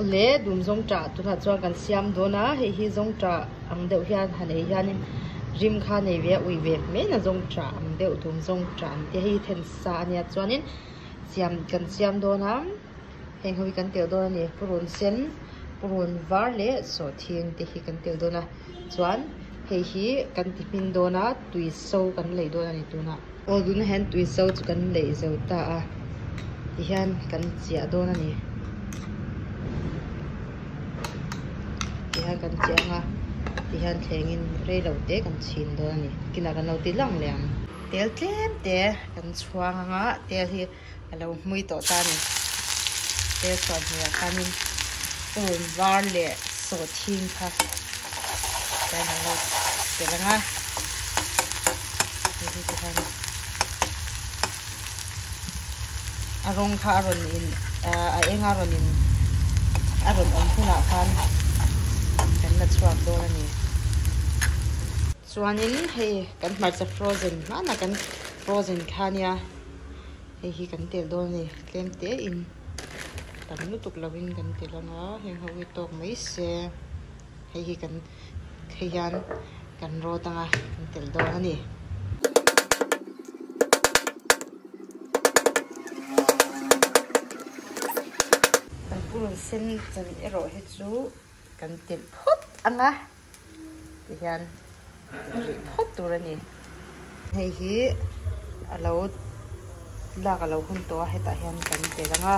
Awle dum zawngṭah tunah chuan kan siam dawn a, hei hi zawngṭah ang deuh hian han ei hianin rim kha nei ve a ui ve mai na zawngṭah ang deuh dum zawngṭah ang te hei hi then sa a nia chuanin siam kan siam dawn a heng ho hi kan telh dawn a ni purun sen purun var leh sawhthing te hi kan telh dawn a chuan hei hi kan ti hmin dawn a tui so kan lei dawn a ni tunah. Aw tunah hian tui so chu kan lei zo ta a tihian kan chiah dawn a ni tihian kan chiah ang a tihian thlengin rei lo te kan chhin dawn a ni kinah kan lo ti lang leh ang. Tel tlem te kan chhuang ang a tel hi a lo hmui tawh ta a ni tel chhuan hnuaiah khanin purun var leh sawhthing kha tihian an lo telh ang a hei hi tihian a rawng kha a rawn in ah a eng a rawn in a rawn awm hunah khan kan la chhuak dawn a ni chuanin hei kan hmarcha frozen hmanah kan frozen kha a nia. Hei hi kan telh dawn a ni tlem te in tam lutuk lo in kan telh ang a heng ho hi tawk mai se hei hi kan hei hian kan rawt ang a kan telh dawn a ni. Kan purun sen chan erawh hi chu kan telh phawt ang a. Tihian rih phawt tur a ni. Hei hi a lo lak a lo hun tawh a hetah hian kan tel ang a.